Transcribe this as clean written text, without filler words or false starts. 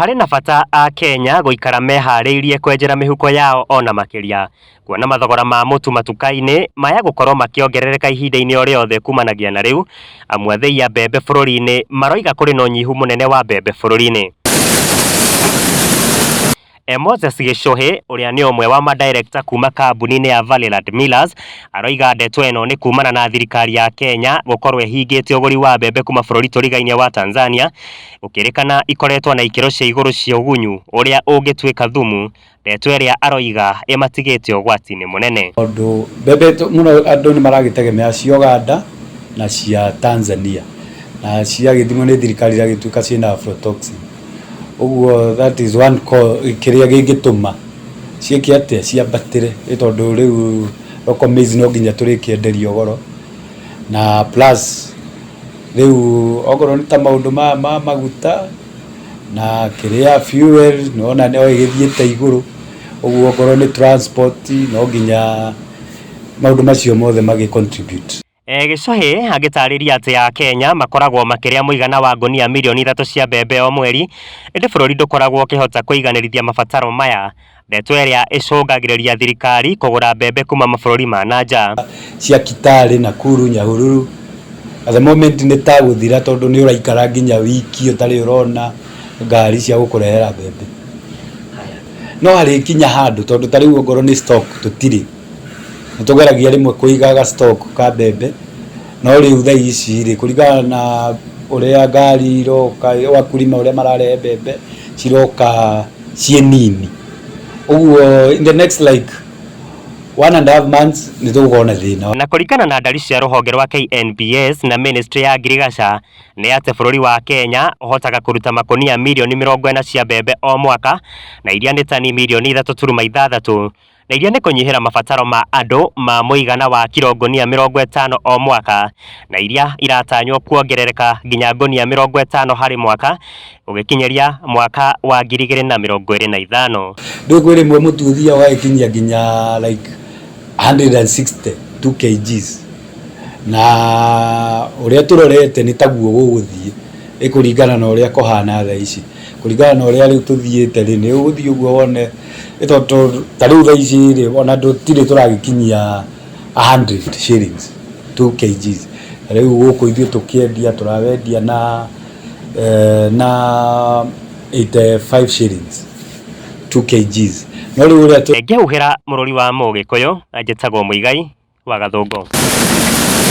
Harĩ na bata akenya gũikara meharĩirie kwenjera mĩhuko yao ona makĩria kuona mathogora ma mũtu matuka-inĩ maya gũkorwo makĩongerereka ihinda-inĩ o rĩothe kumanagia na rĩu amu athĩi a mbembe bũrũri-inĩ maroiga kũrĩ na ũnyihu mũnene wa mbembe bũrũri-inĩ. Moses Gĩchũhĩ ũrĩa nĩ ũmwe wa madirekta kuma kambuni-inĩ ya Valleyland Millers aroiga ndeto ĩno nĩ kumana na thirikari ya Kenya gũkorwo ĩhingĩte ũgũri wa mbembe kuma bũrũri tũrigainie wa Tanzania gũkĩrĩkana ikoretwo na ikĩro cia igũrũ cia ũgunyu ũrĩa ũngĩtuĩka thumu, ndeto ĩrĩa aroiga ĩmatigĩte ũgwati-inĩ mũnene. Tondũ mbembe mũno andũ nĩ maragĩtegemea cia Uganda na cia Tanzania na ciagĩthimwo nĩ thirikari iragĩtuĩka ciĩna aflatoxin. Ũguo that is one kĩrĩa gĩngĩtũma ciĩke atĩa, ciambatĩre nĩ tondũ rĩu local maize no nginya tũrĩkĩenderio goro na plus rĩu okorwo nĩ ta maũndũ maya ma maguta na kĩrĩa fuel nĩ wona no ĩgĩthiĩte igũrũ, ũguo okorwo nĩ transport no nginya maũndũ macio mothe magĩ contribute. Gĩcũhĩ agĩtarĩria atĩ akenya makoragwo makĩrĩa mũigana wa ngũnia mirioni 3 cia mbembe o mweri, ĩndĩ bũrũri ndũkoragwo ũkĩhota kũiganĩrithia mabataro maya, ndeto ĩrĩa ĩcũngagĩrĩria thirikari kũgũra mbembe kuma mabũrũri ma na nja. Cia Kitale, Nakuru, Nyahururu at the moment nĩ ta gũthira tondũ nĩ ũraikara nginya wiki ũtarĩ ũrona ngari cia gũkũrehera mbembe. No harĩkinya handũ tondũ ta rĩu ongorwo nĩ stock tũtirĩ, nĩ tũgeragia rĩmwe kũigaga stock ka mbembe no rĩu thaa ici rĩ kũringana na ũrĩa ngari iroka wakulima ũrĩa mararehe mbembe ciroka ciĩ nini. Ũguo in the next like 1.5 months nĩ tũgũkorwo na thĩna. Na kũringana na ndari cia rũhonge rwa KNBS na ministry ya ngirigaca nĩ atĩ bũrũri wa Kenya ũhotaga kũruta makũnia mirioni 40 cia mbembe o mwaka na iria nĩ tani mirioni 3.6 na iria nĩ kũnyihĩra mabataro ma andũ ma mũigana wa kiro ngũnia 50 o mwaka na iria iratanywo kuongerereka nginya ngũnia 50 harĩ mwaka gũgĩkinyĩria mwaka wa 2025. Rĩu kwĩ rĩmwe mũtu ũthiaga ũgagĩkinyia nginya like 162 kgs na ũrĩa tũrorete nĩ taguo gũgũthiĩ ĩkũringana na ũrĩa kũhana thaa ici, kũringana na ũrĩa rĩu tũthiĩte rĩ, nĩ ũgũthiĩ ũguo wone tondũ ta rĩu thaa ici rĩ ona tũtirĩ tũragĩkinyia 100 shillings 2 kgs. Rĩu gũkũ ithuĩ tũkĩendia tũrawendia na 85 shillings 2 kgs. No rĩu ũrĩa Ngĩhuhĩra mũrũri wa Mũgĩkũyũ, njĩtagwo Mũigai wa Gathũngũ.